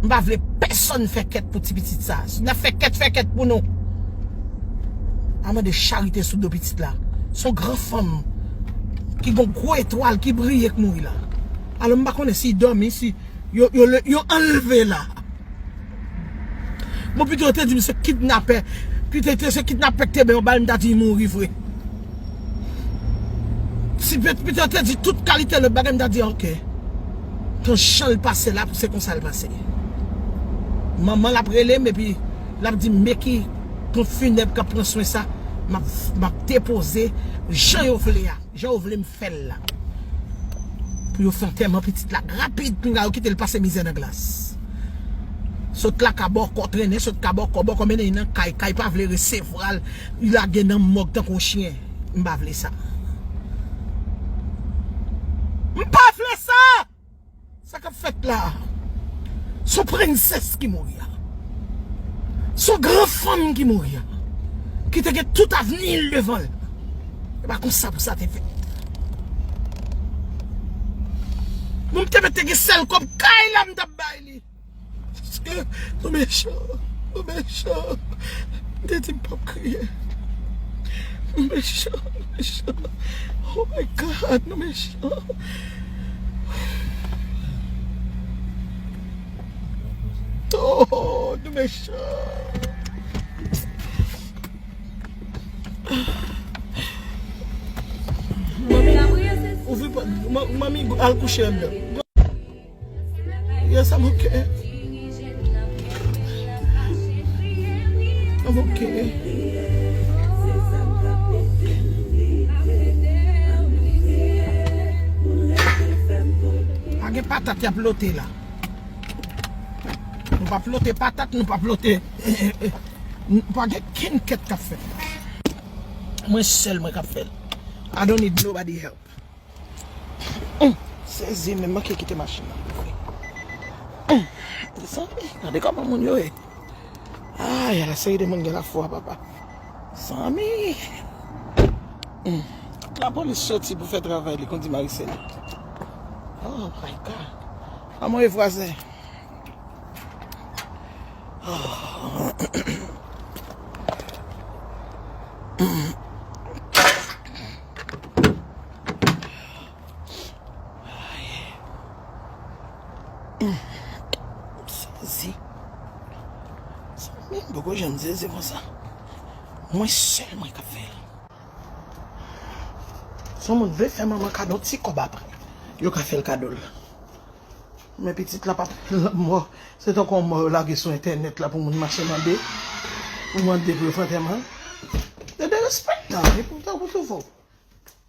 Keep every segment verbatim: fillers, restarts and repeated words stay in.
M pa vle pèsonn fè kèt pou ti pitit sa. Si n ap fè kèt, fè kèt pou nou. A mande charite sou do pitit la. Se yon gran fanm ki gon gwo etwal ki briye k mouri la. Alò m pa konnen si dòmi, si yo, yo, yo anlve la. Bon, pito yo te di m se kidnapè. Pito se kidnapè ki te bay yon bal, m ta di mouri vre. Si pito yo te di tout kalite lòt bagay, m ta di ok. Tan jan l pase la, se konsa l pase. Manman l ap rele m epi l ap di m men ki ponp finèb k ap pran swen sa, m ap, m ap depoze jan yo vle a, jan yo vle m fè l la. Pou yo fè antèman pitit la rapid, pinga yo kite l pase mizè nan glas. Sot la ka bòkò, trennen sot ka bòkò, bòkò mennen li nan kay, kay pa vle resevwa l, li lage nan mòg tankou yon chen. M pa vle sa. M pa vle sa! Sa k ap fèt la a, se yon prensès ki mouri a. Se yon gran fanm ki mouri a. Ki te gen tout avni l devan l. E pa konsa pou sa te fèt. Bon, m te mèt te gen sèl kòb kay la m t ap bay li. Paske nou mechan, nou mechan. M te di m p ap kriye. Nou mechan, nou mechan. Oh my God, nou mechan. Oh, nou mechan. Ouvri pòt, manmi al kouche anndan. Yes, I'm okay. I'm okay. Pa gen patat y ap lote la. Nou p ap lote patat, nou p ap lote. Pa gen kenn kèt k ap fèt la. Mwen sèl mwen k ap fè l. I don't need nobody help. Hum, sezi, men manke kite machin nan. Hum, desann, gade kòman moun yo ye. Ay, ala seri de moun gen lafwa, papa. Zanmi. Hum, lapolis soti pou fè travay li, kondi Marisèl. Oh my God. Kòman ye vwazen? Sezi. Sa menm poko janm sezi konsa. Mwen sèl mwen k ap fè l. Si yon moun vle fè manman kado yon ti kòb apre, yo ka fè l kado l. Men pitit la p ap mò. Se tankou yon mò yo lage sou entènèt la pou moun mache mande. Pou mande pou yo fè antèman. E derespektan, e pou tankou tou fò.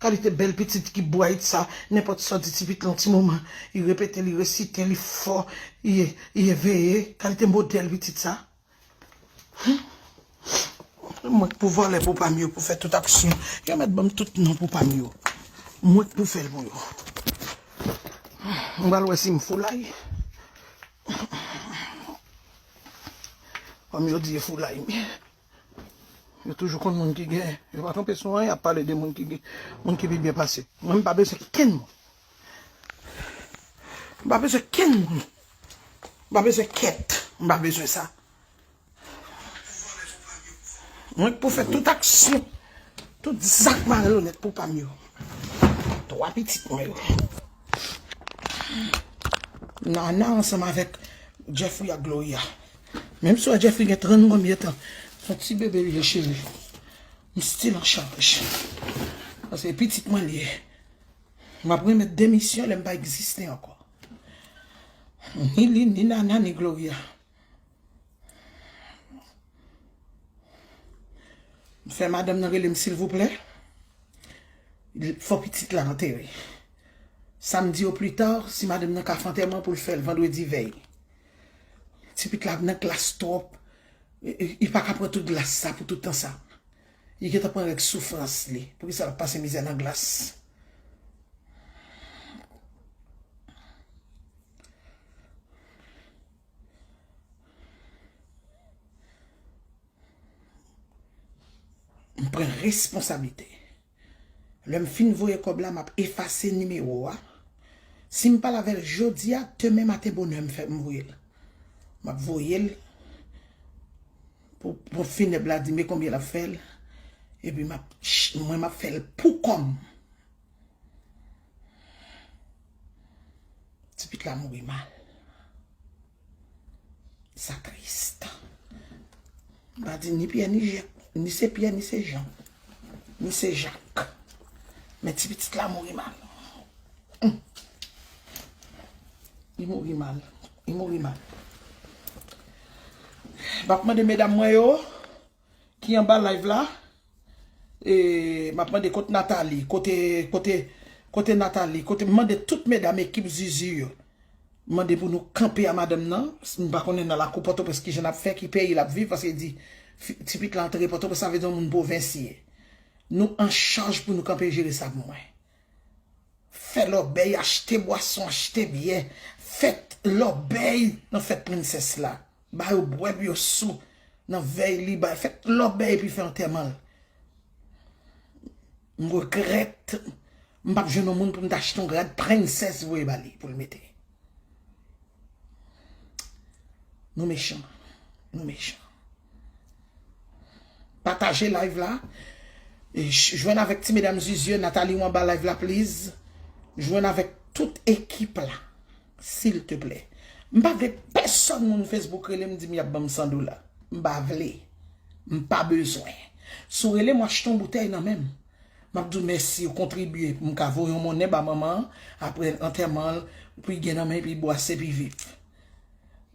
Kalite bèl pitit ki bright sa, nenpòt sa w di ti pitit la yon ti moman, li repete, li resite, li fò, li, li eveye. Kalite modèl pitit sa. Mwen k pou vòlè pou pa m yo, pou fè tout aksyon. Yo mèt ban m tout non pou pa m yo. Mwen k pou fè l pou yo. M pral wè si m foulay. Kòm yo di e foulay m ye. Yo toujou konn moun ki gen. Yo pa twonpe sou anyen, y ap pale de moun ki gen, moun ki pi byen pase. Mwen, m pa bezwen kenn moun. M pa bezwen kenn moun. M pa bezwen kèt. M pa bezwen sa. Mwen k pou fè tout aksyon, tout zak malonèt pou pa m yo. Twa pitit mwen yo. Nana ansanm avèk Jeffrey ak Gloria. Menm si w wè Jeffrey gen trannwa mil tan, se yon ti bebe l ye, cheri. M still an chaj. Paske pitit mwen l ye. M ap remèt demisyon lè m pa egziste ankò. Ni li, ni Nana, ni Gloria. M fè madanm nan rele m silvouplè. Fò pitit la antere. Samdi oplita, si madanm nan ka fè antèman pou l fè l vandredi vèy. Ti pitit la nan glas twòp. Li, li, li pa ka pran tout glas sa pou tout tan sa. Li gentan pran règ soufrans li. Poukisa l ap pase mizè nan glas? M pran responsablite. Lè m fin voye kòb la, m ap efase nimewo a. Si m pale avè l jodi a, demen maten bonè m fè m voye l. M ap voye l pou ponp finèb la di men konbyen l ap fè l. Epi m ap, mwen m ap fè l pou kò m. Ti pitit la mouri mal. Sa tris. M pa di ni Pyè ni Jèk, ni se Pyè, ni se Jan, ni se Jak. Men ti pitit la mouri mal. Hum. Li mouri mal. Li mouri mal. M ap mande medam mwen yo ki anba live la. E, m ap mande kot Nathalie, kote, kote, kote Nathalie, kote, m mande tout medam ekip Zuzu yo. M mande pou nou kanpe a madanm nan. M pa konnen nan lakou Pòtoprens kijan l ap fè, ki peyi l ap viv, paske di fi- ti pitit la antre Pòtoprens, sa vle di yon moun pwovens ye. Nou an chaj pou nou kanpe jere sa pou mwen. Fè lòbèy, achte bwason, achte byè. Fèt lòbèy nan fèt prensès la. Ba yo bwè pou yo sou. Nan vèy li, ba fèt lòbèy epi fè antèman l. M regrèt, m p ap jwenn yon moun pou m ta achte yon rad prensès voye ba li pou l mete. Nou mechan. Nou mechan. Pataje live la. E j- jwenn avèk ti medam Zuzu, Nathalie ou anba live la, please. Jwenn avèk tout ekip la, silteplè. M pa vle pèsonn moun Facebook rele m di m y ap ban m san dola. M pa vle. M pa bezwen. Si w rele m, w achte yon boutèy nan men m. M ap di w mèsi, ou kontribye pou m ka voye yon monnen ba manman an, apre antèman l, pou l gen nan men, epi bwase, epi viv.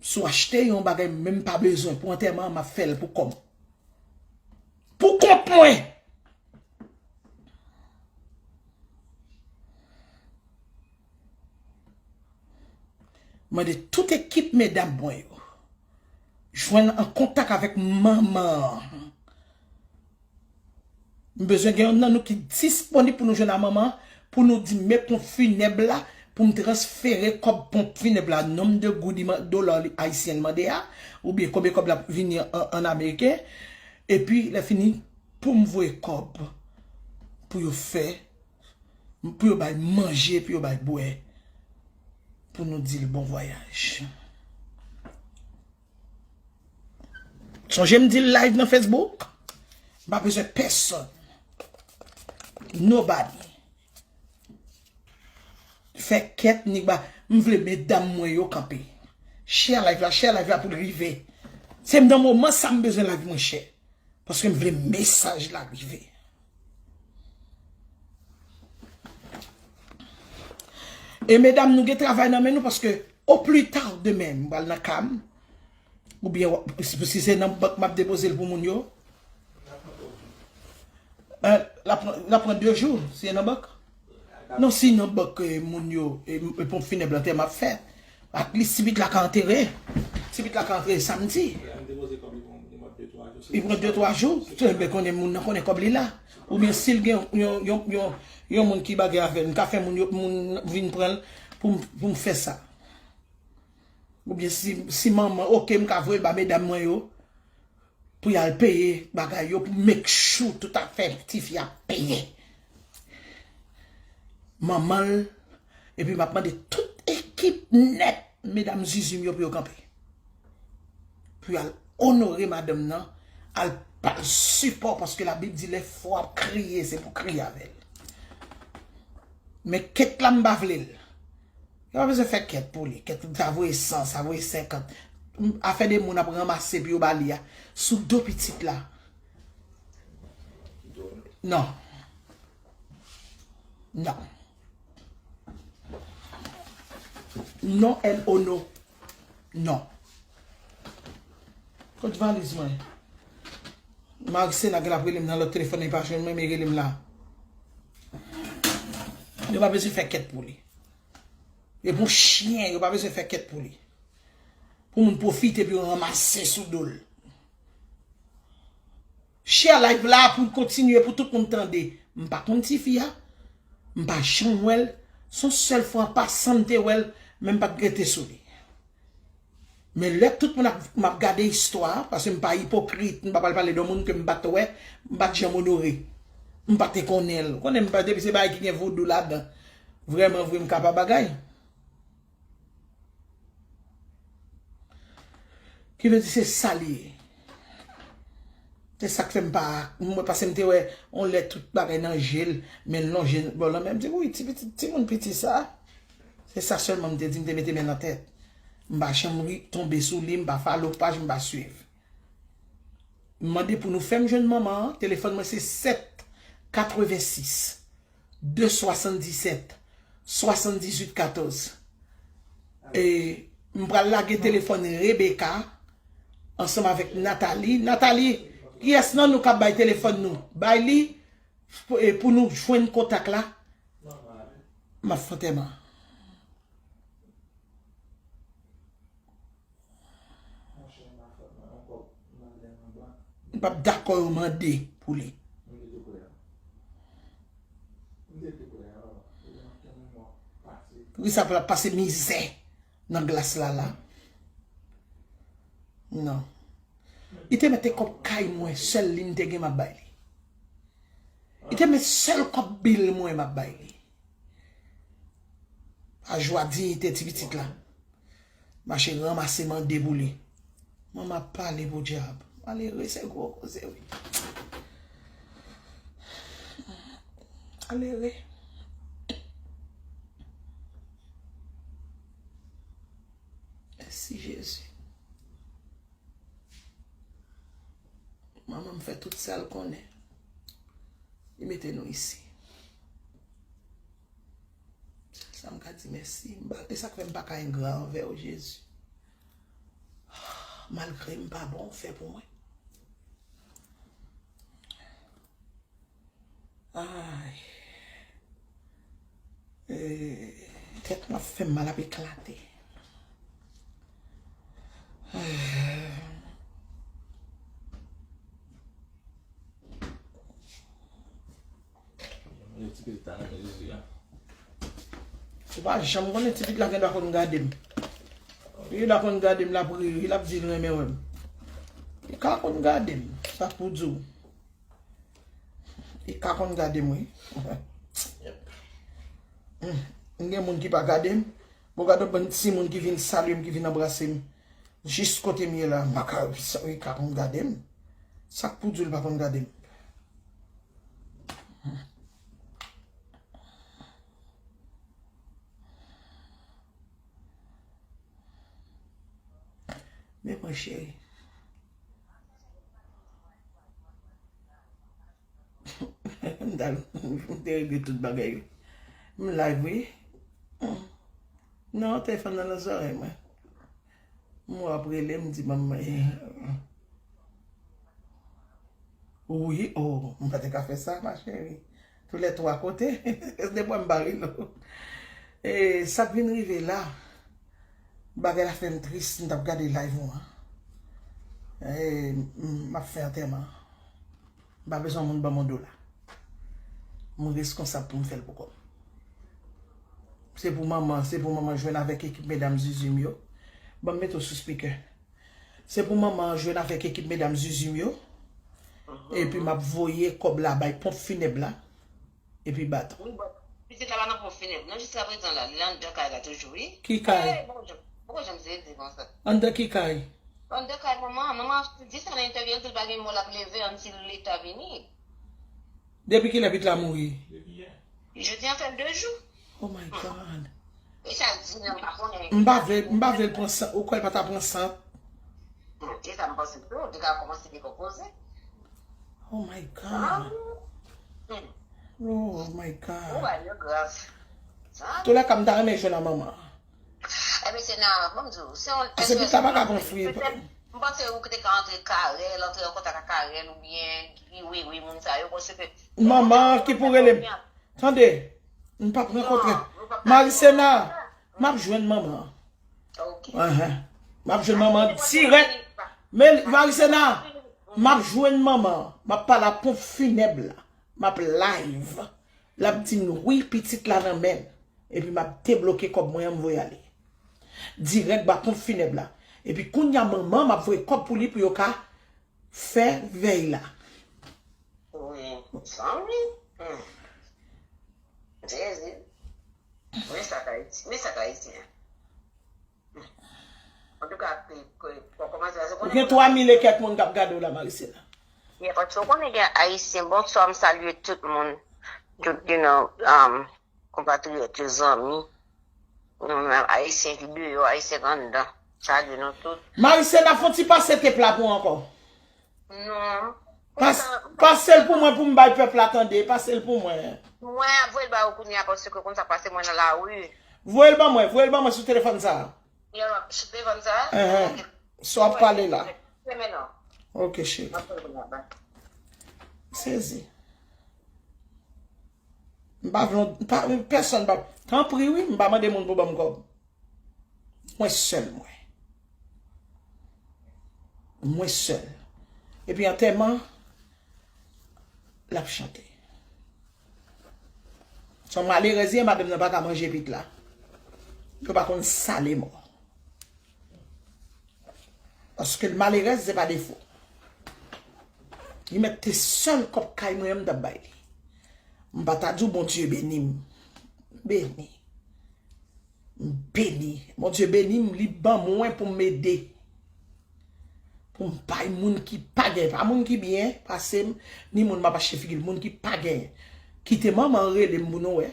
Si w achte yon bagay, menm pa bezwen, pou antèman an, m ap fè l pou kò m. Pou kont mwen! Mande tout ekip medam mwen yo jwenn an kontak avèk manman an. M bezwen gen yonn nan nou ki disponib pou nou jwenn a manman an, pou nou di men ponp finèb la, pou m transfere kòb ponp finèb la, nonm de goud li man- dola li ayisyen l mande a, oubyen konbyen kòb l ap vini an, an ameriken, epi lè fini pou m voye kòb pou yo fè, pou yo bay manje, pou yo bay bwè, pou nou di l bon vwayaj. Sonje m di l live nan Facebook. M pa bezwen pèsonn. Nobody. Fè kèt ni ba. M vle medam mwen yo kanpe. Share live la, share live la pou l rive. Se nan moman sa m bezwen live mwen share. Paske m vle mesaj la rive. E medam, nou gen travay nan men nou paske o pli ta demen, m pral nan ka m. Oubyen, w- si, si se nan bank m ap depoze l pou moun yo. Eh, l ap pran, l ap pran de jou, si se nan bank. Non, si nan bank, eh, moun yo, e, e ponp finèb lan te m ap fè. At least, ti pitit la ka antere. Ti pitit la ka antere samdi. Li pran de, twa jou. Li pran de, twa jou. Ebyen, konnen moun nan konnen kòb li la. Oubyen si l gen yon, yon, yon, yon, yon moun ki bagay avè l, m ka fè moun yo, moun vin pran l pou m, pou m fè sa. Oubyen si, si manman, oke, m ka voye l ba medam mwen yo pou y al peye bagay yo, pou make sure tout afè tifi a peye. Manman l, epi m ap mande tout ekip nèt, medam Zuzu m yo pou yo kanpe. Pou y al onore madanm nan, al ba l sipò, paske Labib di lè fò ap kriye, se pou kriye avè l. Men kèt la m pa vle l. Yo pa bezwen fè kèt pou li. Kèt sa voye san, sa voye senkant. Afè de moun ap ranmase pou yo ba li a. Sou do pitit la. Non. Non. Non, N O, non. Non. Kot valiz mwen? Marisela gen ap rele m nan lòt telefòn, li pa jwenn mwen, men rele m la. Yo pa bezwen fè kèt pou li. E pou chen, yo pa bezwen fè kèt pou li. Pou moun pwofite pou yo ranmase sou do l. Share live la pou l kontinye, pou tout moun tande. M pa konn tifi a. M pa janm wè l. Se yon sèl fwa an pasan m te wè l, men m pa t rete sou li. Men lè tout moun ap, m ap gade istwa a, paske m pa ipokrit, m pa pral pale de yon moun ke m pa t wè, m pa t janm onore. M pa te konnen l. Ou konnen m pa, depi se bagay ki gen vodou ladan. Vrèman vre, m ka pa bagay. Ki vle di se sa li ye. Se sa k fè m pa, mwen pase m te wè yon lè tout bagay nan je l, men l lonje bò l nan men, m di, wi, ti pitit, timoun piti sa. Se sa sèlman m te di, m te mete men nan tèt. M pa janm ri, tonbe sou li, m pa follow paj, m pa swiv. M mande pou nou fè m jwenn manman an, telefòn mwen se sèt katrevensis de swasanndisèt swasanndizuit katòz. E m pral lage telefòn Rebecca ansanm avèk Nathalie. Nathalie, kiyès nan nou k ap bay telefòn nou? Bay li, e pou nou jwenn kontak la. M ap fè antèman. M p ap dakò yo mande pou li. Wi, sa pral pase mizè nan glas la la. Non. Li te mete kòb kay mwen, sèl li m te gen m ap bay li. Li te met sèl kòb bil mwen m ap bay li. A jwa diyite ti pitit la. Mache ranmase mande pou li. Manman ap pale pou dyab. Malere se gwo koze wi. Malere. Mèsi Jezi. Manman m fè tout sa l konnen. Li mete nou isi. Sèl sa m ka di mèsi. M pa, e sa k fè m pa ka engra anvè w, Jezi. Malgre m pa bon, w fè pou mwen. Ay. Eh, tèt mwen ap fè m mal, ap eklate. Eh. Mwen ti pitit la nan men Jezi a. Ou pa janm konnen ti pitit la gen dwa konn gade m. Li la konn gade m, l ap ri, l ap di l renmen wè m. Li ka konn gade m, sa k pou di w. Li ka konn gade m, wi. Hmm, m gen moun ki pa gade m. Bon, gade yon bann timoun ki vin salye m, ki vin anbrase m. Jis kote m ye la, m pa ka, sa, li ka konn gade m. Sa k pou di l pa konn gade m? Men mwen cheri. M t al, m te regle tout bagay yo. M live, wi. Non, telefòn nan nan zòrèy mwen. M wè w ap rele, m di, "Manman, eh, wi, oh, m pa te ka fè sa, ma chérie." Tou lè twa kote, de pwa m pa rele w. E sa k vin rive la, bagay la fè m tris, m t ap gade live ou an. E, m, m ap fè antèman. M pa bezwen moun ban m yon dola. M reskonsab pou m fè l pou kò m. Se pou manman, se pou manman jwenn avèk ekip medam Zuzu m yo. Ban m mete w sou speaker. Se pou manman an jwenn avèk ekip medam Zuzu m yo. Epi m ap voye kòb la bay ponp finèb la. Epi baton. Wi, bon. Pitit la pa nan ponp finèb. Non, jiskaprezan la, li anndan kay la toujou, wi. Ki kay? Eh, bon, jan, bon, jan m te di konsa. Anndan ki kay? Anndan kay manman. Manman di sa nan entèvyou, di l pa gen mò l ap leve ann si leta vini. Depi kilè pitit la mouri? Jodi an fè de jou. Oh my God. E sa di nan pa konnen. M pa vle, m pa vle l pran sant. Ou kwè l pa ta pran sant? Hmm, e sa m panse tou, li ka kòmanse dekonpoze. Oh my God. Oh my God. Ou ba yo gras. Tou lè ka m ta renmen jwenn a manman. Ebyen, se nan, ban m di w, se yon... Ase pitit la pa ka pran fwi. M panse ou te ka antre Karèl, antre an kontak ak Karèl oubyen Guy Wewe, moun sa yo, paske... Manman ki pou rele m. Tande, m p ap rankontre. Marisena, m ap jwenn manman. Ok. Enhen. M ap jwenn manman dirèk. Men Marisena, m ap jwenn manman. M ap pale ak ponp finèb la. M ap live. L ap di m wi, pitit la nan men l. Epi m ap debloke kòb mwen an, m voye ale. Dirèk ba ponp finèb la. Epi kounye a manman, m ap voye kòb pou li pou yo ka fè vèy la. Wi, zanmi. Hmm. Jezi. Men sa k Ayiti, men sa k Ayisyen. Antouka, ke, ke, pou kòmanse, se Gen twa mil e kèk moun k ap gade w la, Marisela. Yeah, paske w konnen gen Ayisyen. Bonswa, m salye tout moun. Tout, you know, um, konpatriyòt yo, zanmi. Nou menm, Ayisyen ki deyò, Ayisyen ki anndan. Salye nou tout. Marisela, fè yon ti pase tep la pou ankò. Non. Pas, pase l pou mwen, pou m bay pèp la tande. Pase l pou mwen. Mwen ap voye l ba ou kounye a paske konn sa pase mwen nan lari. Voye l ban mwen, voye l ban mwen sou telefòn sa a. Yo, sou telefòn sa a? Enhen. Sa w ap pale la. Renmen non. Ok, cheri. M ap voye l kounye a, bye. Sezi. M pa vle, m pa, pèsonn pa. Tanpri, wi, m pa mande moun pou ban m kòb. Mwen sèl, mwen. Mwen sèl. Epi antèman, l ap chante. Se yon malerèz li ye, madanm nan pa ka manje pit la. Yo pa konn sale mò. Paske l malerèz, se pa defo. Li mèt te sèl kòb kay mwen an, m t ap bay li. M pa ta di w Bondye beni m. Beni. M beni. Bondye beni m, li ban mwen pou m ede. Pou m bay moun ki pa gen, pa moun ki byen pase m, ni moun m ap achte figi l, moun ki pa gen. Kite manman rele m pou nou wè.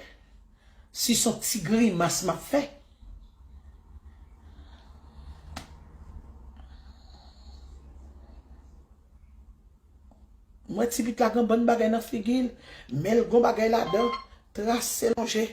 Si se yon ti grimas m ap fè. Mwen ti pit la gen bann bagay nan figi l, men l gon bagay ladan, trase lonje.